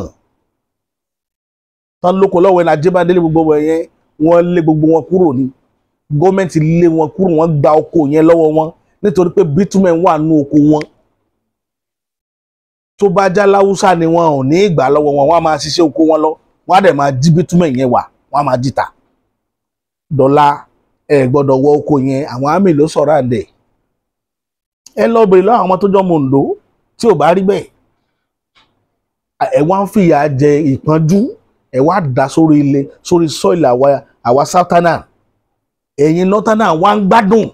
tán lóko lọ́wọ́ Ajébádélé, gbogbo wọn yẹn, wọ́n lé gbogbo wọn kúrò ní. Gọ́ọ̀mẹ̀ntì lé wọn kúrò, wọ́n gba oko yẹn lọ́wọ́ wọn nítorí pé bitumen wà nú oko wọn. Tó bá já láwùsá ni wọn ò ní ìgbà lọ́wọ́ wọn, wọ́n á máa ṣiṣẹ́ oko wọn lọ, wọ́n á dẹ̀ máa jí bitumen yẹn wà, wọ́n á máa jí ta dọ́là. Ẹ gbọ́dọ̀ wọ oko yẹn, àwọn army ló sọ̀rọ̀ àǹdẹ̀. Ẹ lọ bèrè lọ́wọ́ àwọn ọmọ tó jọ mọ̀ Oǹdó tí ò bá rí bẹ́ẹ̀. Ẹ wá ń fìyà jẹ ìpọ́njú, ẹ wá dá sórí ilé, sórí soil àwa southerner. Ẹ̀yin northerner wá ń gbádùn.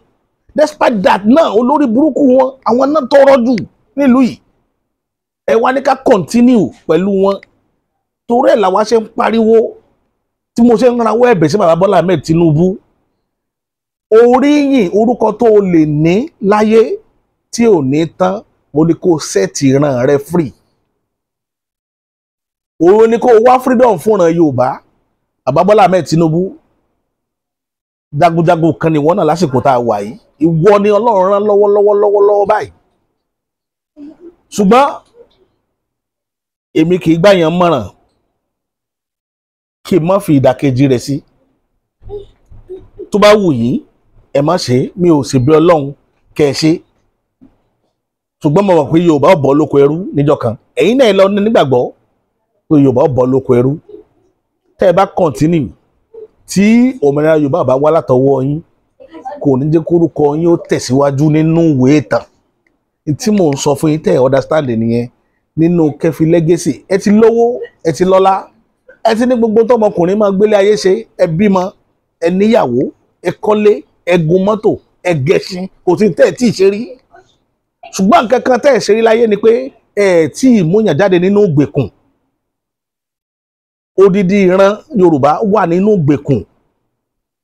Despite that náà, olórí burúkú wọn, àwọn náà tọrọ jù nílùú yìí. Ẹ wá ní ká continue pẹ̀lú wọn. Torí ẹ̀ làwa ṣe ń pariwo, tí mo ṣe ń rawọ́ ẹ̀bẹ̀ sí bàbá Bọ́lá Ahmed Tinubu. Oríyìn orúkọ tó o lè ní láyé tí ò ní tán, mo ní kó set ìran rẹ free, òun ni kó wá freedom fúnran Yorùbá. Bàbá Bọ́lá Ahmed Tinubu, jagunjagun kan ni wọ́n náà lásìkò tá a wà yìí. Ìwọ ni Ọlọ́run rán lọ́wọ́lọ́wọ́ lọ́wọ́lọ́wọ́ báyìí. Ṣùgbọ́n èmi kì í gbàyàn mọ̀ràn kí n má fi ìdàkejì rẹ̀ sí. Tó bá wù yín, ẹ má ṣe, mi ò sì bí Ọlọ́run kẹ́ ẹ ṣe. Ṣùgbọ́n mo mọ̀ pé Yorùbá ò bọ́ lóko ẹrú níjọ́ kan. Ẹ̀yin náà lọ ní nígbàgbọ́ pé Yorùbá ò bọ́ lóko ẹrú. Tẹ́ ẹ bá continue, tí òmìnira Yorùbá bá wá látọwọ́ yín, kò ní jẹ́ kórúkọ yín ó tẹ̀síwájú nínú ìwé ìtàn. Tí mò ń sọ fún yín tẹ́ ẹ understand nìyẹn. Nínú kẹfì legacy, ẹ ti lówó, ẹ ti lọ́lá, ẹ ti ní gbogbo tọmọkùnrin máa gbélé ayé ṣe. Ẹ bímọ, ẹ níyàwó, ẹ kọ́lé, ẹ gun mọ́tò, ẹ gẹṣin, kò sí tẹ́ ẹ tí ì ṣe rí. Ṣùgbọ́n nǹkan kan tẹ́ ẹ ṣe rí láyé ni pé ẹ tí ì múyàn jáde nínú ìgbèkùn. Odidi ìran Yorùbá wà nínú ìgbèkùn,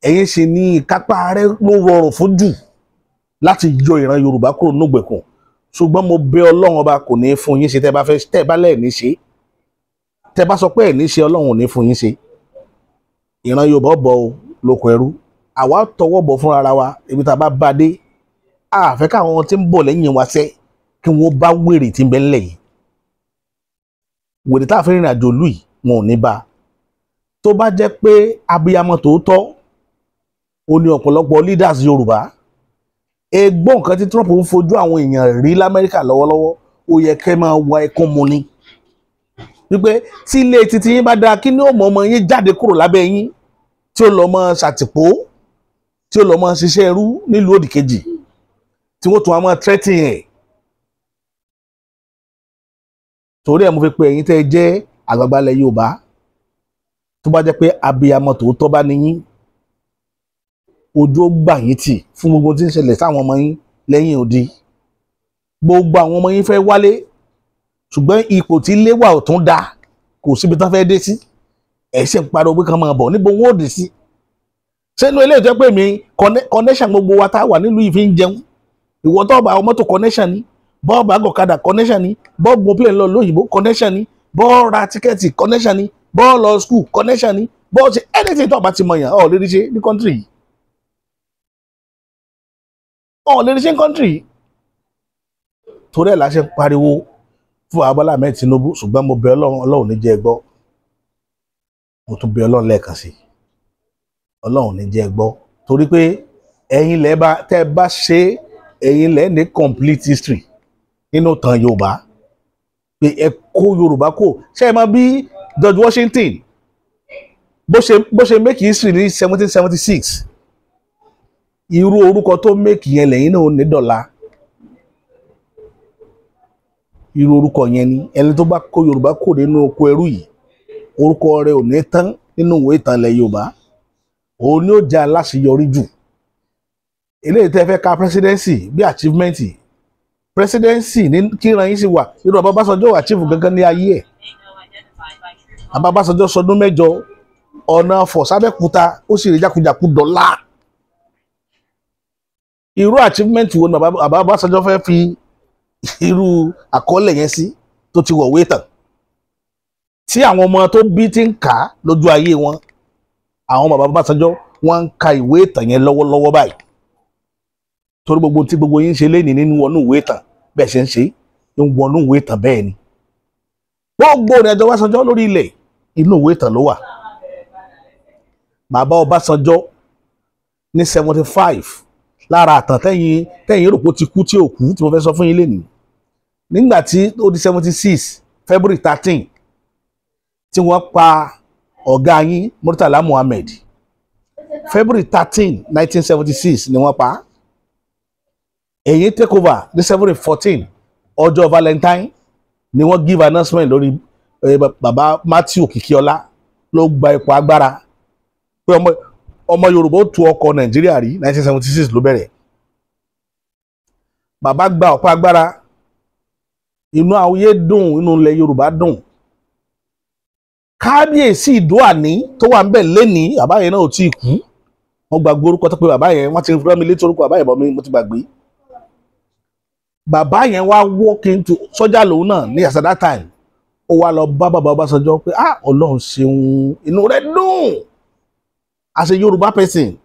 ẹ̀yin ṣe ní ìkápá rẹ ló rọrùn fún jù láti yọ ìran Yorùbá kúrò nígbèkùn. Ṣùgbọ́n mo bẹ̀ Ọlọ́run ọba, kò ní fún yín ṣe. Tẹ́ bá fẹ́, tẹ́ bá lẹ́ẹ̀ ní ṣe, tẹ́ bá sọ pé ẹ̀ ní ṣe, Ọlọ́run ò ní fún yín ṣe. Ìran Yorùbá bọ̀ o lóko ẹrú, àwa tọwọ́ bọ̀ fúnra ara wa. Ibi tá a bá bá dé, a fẹ́ káwọn tí ń bọ̀ lẹ́yìn wa sẹ́ kí wọ́n bá wèrè tí ń bẹ ńlẹ̀ yìí. Wèrè tá a fẹ́ rìnrìn àjò lù yìí, wọn ò ní bá a. Tó bá jẹ́ pé abiyamọ tòótọ́ ó ní ọ̀pọ̀lọpọ̀ leaders Yorùbá, ẹgbọ́n nǹkan tí Trump ń fojú àwọn èèyàn rí l'Amẹ́ríkà lọ́wọ́lọ́wọ́, ó yẹ kẹ́ máa wa ẹkún mu ni. Wípé tí ilé títí yín bá dáa, kí ni ó mọ ọmọ yín jáde kúrò lábẹ́ yín tí ó lọ mọ ṣàtìpó, tí ó lọ mọ ṣiṣẹ́ ẹrú nílùú òdìkejì, tí wọ́n tún wá mọ́ threatening ẹ̀? Torí ẹ̀ mo fi pe ẹ̀yin tẹ́ ẹ jẹ́ àgbààgbà ilẹ̀ Yorùbá, tó bá jẹ́ pé abiyamọ tòótọ́ bá ní yín, ojú ó gbà yín tì fún gbogbo tí ń ṣẹlẹ̀ sáwọn ọmọ yín lẹ́yìn odi. Gbogbo àwọn ọmọ yín fẹ́ wálé, ṣùgbọ́n ipò tí ilé wà ò tún da, kò síbi tán fẹ́ dé sí. Ẹ̀ ṣe ń pariwo pé kán máa bọ̀, níbo wọn ò dé sí? Sínú ilé ìjọ pé mi connection gbogbo wa tá a wà nílùú yìí fi ń jẹun. Ìwọ tó bá mọ́tò, connection ni. Bọ́ọ̀ bá gọ̀kadà, connection ni. Bọ́ọ̀ gun plane lọ lóyìnbó, connection ni. Bọ́ọ̀ ra ticket, connection ni. Bọ́ọ̀ lọ school, connection ni. Bọ́ọ̀ ṣe anything, tó bá ti mọ̀ yàn, ọ̀ lè rí ṣe ní country yìí, ọ̀ lè rí ṣe ní country yìí. Torí ẹ̀ la ṣe ń pariwo fún Bọ́lá Ahmed Tinubu. Ṣùgbọ́n mo bẹ̀ Ọlọ́run, Ọlọ́run ní jẹ́ gbọ́. Mo tún bẹ̀ Ọlọ́run lẹ́ẹ̀kan sí, Ọlọ́run ní jẹ́ gbọ́, torí pé ẹ̀yin lẹ́ bá tẹ́ bá ṣe, ẹ̀yin lẹ́ ní complete history nínú ìtàn Yorùbá pé ẹ kó Yorùbá kó. Ṣé ẹ mọ̀ bí George Washington bó ṣe make history ní 1776? Irú orúkọ tó make yẹn lẹ́yìn náà ní dọ̀la. Irú orúkọ yẹn ni ẹni tó bá kó Yorùbá kó nínú oko ẹrú yìí, orúkọ rẹ̀ ò ní tán nínú ìwé ìtàn ilẹ̀ Yorùbá. Òun ni ó jẹ́ aláṣeyọrí jù. Eléyìí tẹ́ fẹ́ ka presidency bí achievement, presidency ní kíran yín sì wà. Irú bàbá Ọbásanjọ́ achieve gangan ní ayé ẹ̀. Bàbá Ọbásanjọ́ sọdún 8, ọ̀nà Fọ̀ sábẹ́kúta ó sì rí jákujàku dọ́là. Irú achievement wo ni bàbá Ọbásanjọ́ fẹ́ fi irú àkọọ́lẹ̀ yẹn sí tó ti wọ̀wé tàn, tí àwọn ọmọ tó bí ti ń kà á lójú ayé wọn? Àwọn bàbá Ọbásanjọ́, wọ́n ń ka ìwé ìtàn yẹn lọ́wọ́lọ́wọ́ báyìí, torí gbogbo tí gbogbo yín ń ṣe lénìí nínú wọnú ìwé ìtàn, bẹ́ẹ̀ ṣe ń ṣe ń wọnú ìwé ìtàn. Bẹ́ẹ̀ ni gbogbo ìrìnàjò Ọbásanjọ́ lórí ilẹ̀, inú ìwé ìtàn ló wà. Bàbá Ọbásanjọ́ ní 75, lára àtàn tẹ́yìn rò pé ó ti kú tí ò kú tí mo fẹ́ sọ fún yín lénìí, nígbà tí ó di 76 February 13 tí wọ́n pa ọ̀gá yín Murtala Muhammed, February 13, 1976 ni wọ́n pa. Èyí take over ní February 14, ọjọ́ Valentine ni wọ́n give announcement lórí bàbá Matthew Òkìkíọlá ló gba ipò agbára, pé ọmọ Yorùbá ó tu ọkọ̀ Nàìjíríà rí. 1976 ló bẹ̀rẹ̀. Bàbá gba ọ̀pá agbára, inú àwòye dùn, inú ilẹ̀ Yorùbá dùn. Kábíyèsí Ìdóàní tó wà ń bẹ̀ lénìí, bàbá yẹn náà ò tí ì kú. Wọ́n gbàgbé orúkọ tó pé bàbá yẹn, wọ́n ti rán mi létí orúkọ bàbá yẹn bọ́ mi, mo ti gbàgbé. Bàbá yẹn wá walk into sọ́jà lòun náà ní as at that time. Ó wá lọ bá bàbá Ọbásanjọ́ pé, "Ah, Ọlọ́run ṣeun." Inú rẹ̀ dùn as a Yorùbá person,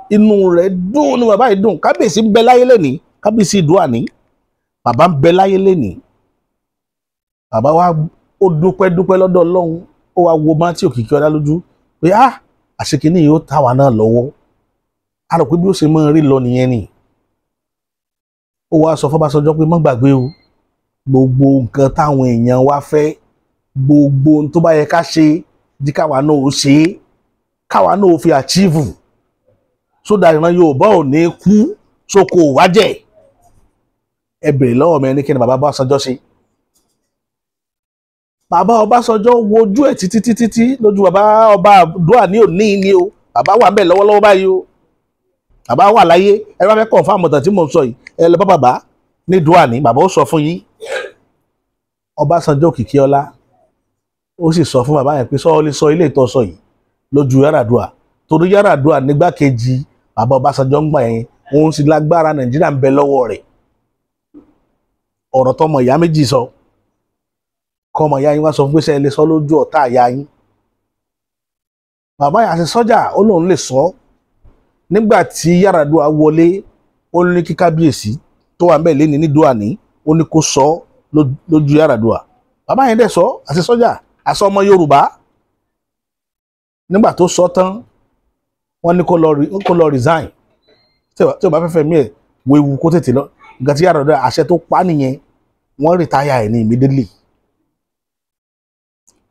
inú rẹ̀ dùn, inú bàbá yìí dùn. Kábíyèsí ń bẹ láyé lénìí, kábíyèsí Ìdóàní, bàbá ń bẹ láyé lénìí. Bàbá wa ó dúpẹ́ dúpẹ́ lọ́dọ̀ Ọlọ́run. Ó wá wo Matthew Òkìkíọlá lójú pé, "Ah, àṣekínní yìí ó ta wà náà lọ́wọ́." A rò pé bí ó ṣe máa rí lọ nìyẹn ni. Ó wá sọ fọ́básanjọ́ pé, "Má gbàgbé o, gbogbo nǹkan táwọn èèyàn wa fẹ́, gbogbo ohun tó bá yẹ ká ṣe jí, káwa náà ó ṣe é, káwa náà ó fi achieve sódà ìran Yorùbá ò ní kú sóko wájẹ." Ẹ bèrè lọ́wọ́ mi, ẹni kí ni bàbá Ọbásanjọ́ ṣe? Bàbá Ọbásanjọ́ wojú ẹ̀ títí títí tí lójú bàbá ọba àdúrà ní òní ni o. Bàbá wà ń bẹ̀ lọ́wọ́lọ́wọ́ báyìí o, bàbá wà láyé. Ẹ bá fẹ́ confirm ọ̀tàn tí mò ń sọ yìí, ẹ lọ bá bàbá ní dùà ní, bàbá ó sọ fún yín. Ọbásanjọ́ Òkìkíọlá ó sì sọ fún bàbá yẹn pé, sọ lè sọ ilé ìtọ́sọ yìí lójú Yar'Adua, torí Yar'Adua nígbàkejì bàbá Ọbásanjọ́ ń gbà yẹn. Òun sì lágbára Nàìjíríà ń bẹ lọ́wọ́ rẹ̀. Ọ̀rọ̀ tọmọ ìyá méjì sọ, kọmọ ìyá yín wá sọ fún pé ṣe lè sọ lójú ọ̀tá ìyá yín. Bàbá yà ṣe sọ́jà, ó lóun lè sọ. Nígbà tí Yar'Adua wọlé, ó ní kí kábíyèsí tó wà ń bẹ̀ lẹ́ni ní Dúàní, ó ní kó sọ lójú Yar'Adua. Bàbá yẹn dẹ̀ sọ, àti sọ́jà, àṣọ ọmọ Yorùbá. Nígbà tó sọ tán, wọ́n ní kó lọ resign. Tí ò bá fẹ́fẹ́ mí ẹ̀ wéwu kó tètè lọ. Nǹkan tí Yar'Adua àṣẹ tó pa nìyẹn, wọ́n retire ẹ̀ ní immediately.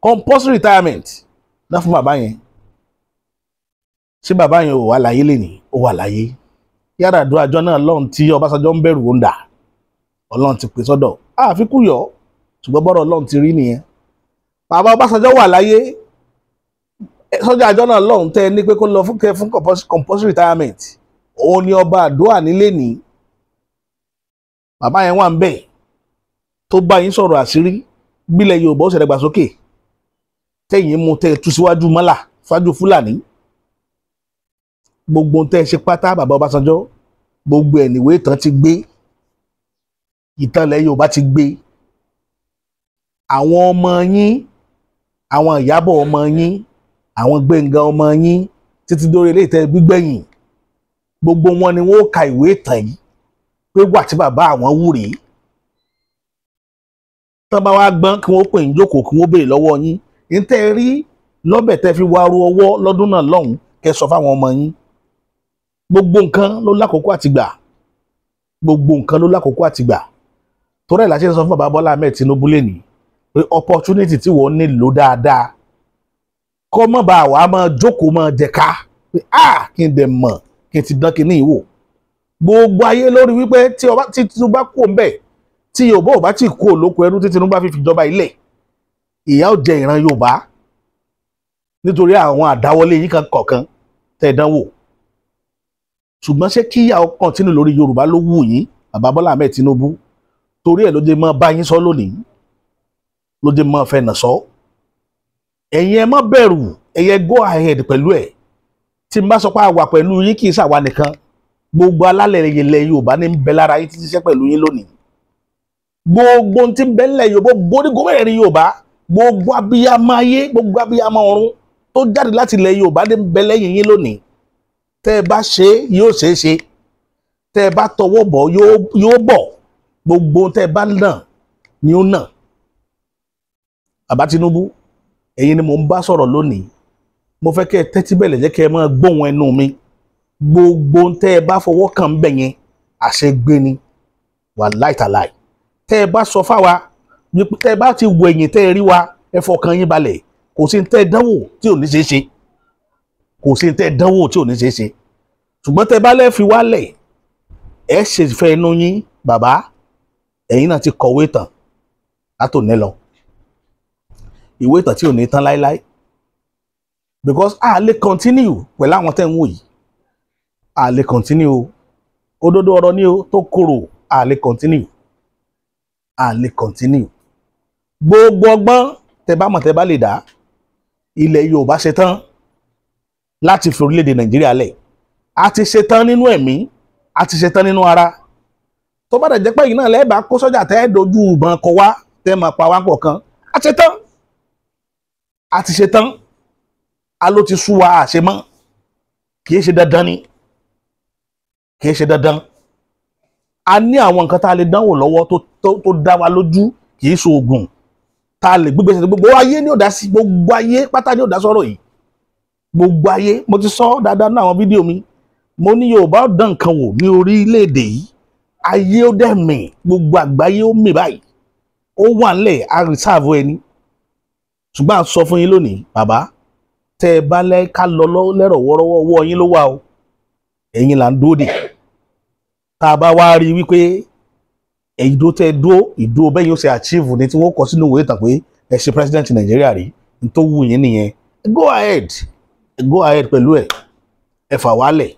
Compulsory retirement náà fún bàbá yẹn. Ṣé bàbá yẹn ò wà láyé lẹ́nìí? Ó wà láyé. Yar'Adua àjọ náà lọ́run tí Ọbásanjọ́ ń bẹ̀rù ó ń dà, Ọlọ́run ti pè sọ́dọ̀, àfikún yọ, ṣùgbọ́n bọ́rọ̀ Ọlọ́run ti rí nìyẹn. Bàbá Ọbásanjọ́ wà láyé. Sọ́jà àjọ náà lọ́run tẹ́ ní pé kó lọ fún compulsory retirement, òun ni ọba àdúrà nílé ní. Bàbá yẹn wà ń bẹ̀ tó bá yín sọ̀rọ̀ àṣírí bílẹ̀ Yorùbá ó ṣe dàgbàsókè, tẹ̀yìn mú tẹ́ tú síwájú mọ́là fájú Fúlàní. Gbogbo tẹ́ ṣe pátá bàbá Ọbásanjọ́, gbogbo ẹ̀ níwèé ìtàn ti gbé, ìtàn ilẹ̀ Yorùbá ti gbé. Àwọn ọmọ yín, àwọn Ìyábọ̀ ọmọ yín, àwọn Gbénga ọmọ yín, títí dórí ilé ìtẹ́ gbígbẹ̀yìn, gbogbo wọn ni wọ́n ó ka ìwé ìtàn yìí pé wà tí bàbá àwọn wù rèé. Tán bá wá gbọ́n, kí wọ́n pè ń jókòó, kí wọ́n béèrè lọ́wọ́ yín ní tẹ́ ẹ rí lọ́bẹ̀ tẹ́ fi wá ru ọwọ́ lọ́dún náà lọ́hùn, kẹ́ sọ fáwọn ọmọ yín. Gbogbo nǹkan ló lákòókò àtìgbà, gbogbo nǹkan ló lákòókò àtìgbà. Torí ẹ̀ la ṣe ń sọ fún bàbá Bọ́lá Ahmed Tinubu lẹ́nìí pé opportunity tí wọ́n nílò dáadáa, kọ́ mọ́ bá wa máa jókòó máa jẹ̀ka pé a kí n dẹ̀ mọ̀ kí n ti dán kí ní ìwò. Gbogbo ayé lórí wípé tí ọba tí Tinubu bá kú òǹbẹ̀, tí Yorùbá ò bá tí kú òlóko ẹrú, tí Tinubu bá fi fìjọba ilẹ̀, ìyà ó jẹ ìran Yorùbá nítorí àwọn àdáwọlé yìí kan kọ̀ọ̀kan tẹ̀ dánwò. Ṣùgbọ́n ṣé kí ìyà ó continue lórí Yorùbá ló wù yín, bàbá Bọ́lá Ahmed Tinubu? Torí ẹ̀ ló jẹ́ mọ́ bá yín sọ lónìí, ló jẹ́ mọ́ fẹ́ nà sọ. Ẹ̀yin ẹ má bẹ̀rù, ẹ̀yẹ go ahead pẹ̀lú ẹ̀. Tí n bá sọ pé a wà pẹ̀lú yín, kì í ṣàwa nìkan, gbogbo alálẹ̀ ilẹ̀ Yorùbá ní ń bẹ lára yín títí ṣiṣẹ́ pẹ̀lú yín lónìí. Gbogbo ohun tí ń bẹ nílẹ̀ Yorùbá, borígun mẹ́rẹ̀ẹ̀rin Yorùbá, gbogbo abiyamọ ayé, gbogbo abiyamọ ọ̀run tó jáde láti ilẹ̀ Yorùbá ní ń bẹ lẹ́yìn yín lónìí. Tẹ́ ẹ bá ṣe é, yóò ṣeé ṣe. Tẹ́ ẹ bá tọwọ́ bọ̀, yóò bọ̀. Gbogbo tẹ́ ẹ bá nà ni ó nà. Bàbá Tinubu, ẹ̀yin ni mò ń bá sọ̀rọ̀ lónìí. Mo fẹ́ kẹ́ ẹ tẹ́tí bẹ̀lẹ̀ jẹ́ kẹ́ ẹ máa gbóhùn ẹnu mi. Gbogbo tẹ́ ẹ bá fọwọ́ kàn ń bẹ̀ yẹn, àṣegbé ni, wàláì tàláì. Tẹ́ ẹ bá sọ fáwa, tẹ́ ẹ bá ti wọ ẹ̀yìn tẹ́ ẹ rí wa, ẹ fọkàn yín balẹ̀. Kò sí tẹ́ ẹ dánwò tí ò ní ṣeé ṣe, kò sí tẹ́ ẹ dánwò tí ò ní ṣeé ṣe. Ṣùgbọ́n tẹ́ ẹ bá lẹ́ fi wálẹ̀, ẹ ṣe fẹ́ inú yín. Bàbá, ẹ̀yin náà ti kọ̀wé tán látòní lọ, ìwé ìtàn tí ò ní tán láéláé, because a lè continue pẹ̀lú àwọn tẹ́ ń wò yìí. A lè continue o, òdodo ọ̀rọ̀ ni o tó korò. A lè continue, a lè continue. Gbogbo ọgbọ́n tẹ́ bá mọ̀, tẹ́ bá lè dá, ilẹ̀ Yorùbá ṣe tán láti fi orílẹ̀-èdè Nàìjíríà lẹ̀. A ti ṣe tán nínú ẹ̀mí, a ti ṣe tán nínú ara. Tó bá dẹ̀ jẹ́ pé yìí náà lẹ́ẹ̀bà kó sọ́jà tẹ́ dojú ìbọn kọ wá, tẹ́ máa pa wá pọ̀ kan, a ṣe tán, a ti ṣe tán. A ló ti sú wa, àṣẹ mọ́. Kì í ṣe dandan ni, kì í ṣe dandan. A ní àwọn nǹkan tá a lè dánwò lọ́wọ́ tó dá wa lójú, kì í ṣe oògùn tá a lè gbégbé ṣe. Gbogbo ayé ní ò dá sí, gbogbo ayé pátá ní ò dá sọ̀rọ̀ yìí, gbogbo ayé. Mo ti sọ dáadáa ní àwọn fídíò mi, mo ní Yorùbá ó dán nǹkan wò ní orílẹ̀-èdè yìí, ayé ó dẹ̀ mì, gbogbo àgbáyé ó mì báyìí. Ó wà nílẹ̀, a reserve ẹni. Ṣùgbọ́n à ń sọ fún yín lónìí, bàbá, tẹ́ ẹ bá lẹ́ ká lọ lẹ́rọ̀ wọ́rọ́wọ́, ọwọ́ yín ló wà o. Ẹ̀yin là ń dúró dè. Tá a bá wá rí i wípé ìdó tẹ́ ẹ dúró, ìdó bẹ́ẹ̀ yóò ṣe achieve ní tí wọ́n kọ sínú ìwé ìtàn pé ẹ ṣe president Nàìjíríà rí, n tó wù yín nìyẹn, go ahead, go ahead pẹ̀lú ẹ̀. Ẹ fà wálẹ̀,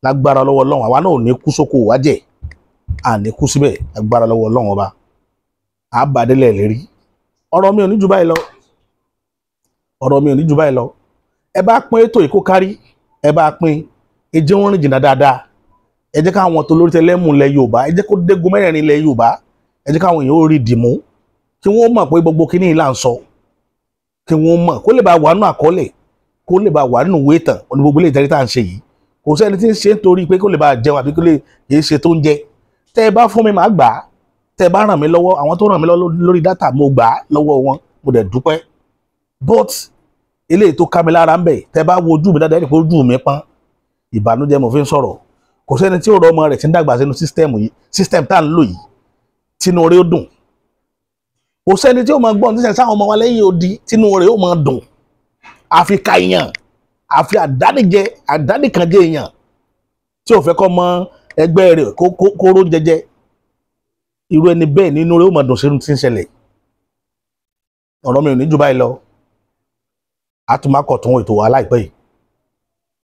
lágbára lọ́wọ́ Ọlọ́run, àwa náà ò ní kú sóko wájẹ̀, à ní kú síbẹ̀. Lágbára lọ́wọ́ Ọlọ́run ọba, àbádélẹ̀ lérí. Ọ̀rọ̀ mi ò ní jù báyìí lọ, ọ̀rọ̀ mi ò ní jù báyìí lọ. Ẹ bá pín ètò yìí kó kárí, ẹ bá pín, ẹ jẹ́ wọ́n rìn jìnnà dáadáa. Ẹ jẹ́ káwọn tó lórí tẹlẹ́mù ilẹ̀ Yorùbá, ẹ jẹ́ kó dégun mẹ́rẹ̀ẹ̀rin ilẹ̀ Yorùbá, ẹ jẹ́ káwọn èèyàn ó rí dìmú, kí wọ́n mọ̀ pé gbogbo kíní yìí là ń sọ, kí wọ́n mọ̀ kó lè bá wà nínú àkọọ́lẹ̀, kó lè bá wà nínú ìwé ìtàn ní gbogbo ilé ìtẹ́rí tá à ń ṣe yìí. Kò sẹ́ni tí ń ṣe nítorí pé kó lè bá jẹun àbí kó lè kì í ṣe tó ń jẹ. Tẹ́ ẹ bá fún mi, màá gbà á. Tẹ́ ẹ bá ràn mí lọ́wọ́, àwọn tó ràn mí lọ́wọ́ lórí data, mo gbà á lọ́wọ́ wọn, mo dẹ̀ dúpẹ́. But eléyìí tó ká mi lára ń bẹ̀, tẹ́ ẹ bá wo ojú mi dáadáa, ẹ rí pé ojú mi pọ́n, ìbànújẹ́ mo fi ń sọ̀rọ̀. Kò sẹ́ni tí ó rọ ọmọ rẹ̀ tí ń dàgbà sínú system yìí, system tá à ń lò yìí, tínú rẹ̀ ó dùn. Kò sẹ́ni tí ó máa gbọ́n tíṣẹ̀ sáwọn ọmọ wa lẹ́yìn odi tínú rẹ̀ ó máa dùn. Àfi ka èèyàn, àfi àdánìjẹ, àdánìkànjẹ èèyàn tí ò fẹ́ kọ́ mọ ẹgbẹ́ rẹ̀ kó ró jẹjẹ, irú ẹni bẹ́ẹ̀ nínú rẹ̀ ó máa dùn sínú tí ń ṣẹlẹ̀. Ọ̀rọ̀ mi ò ní jù báyìí lọ. A tún máa kọ̀ tún ètò wa láìpẹ́ yìí.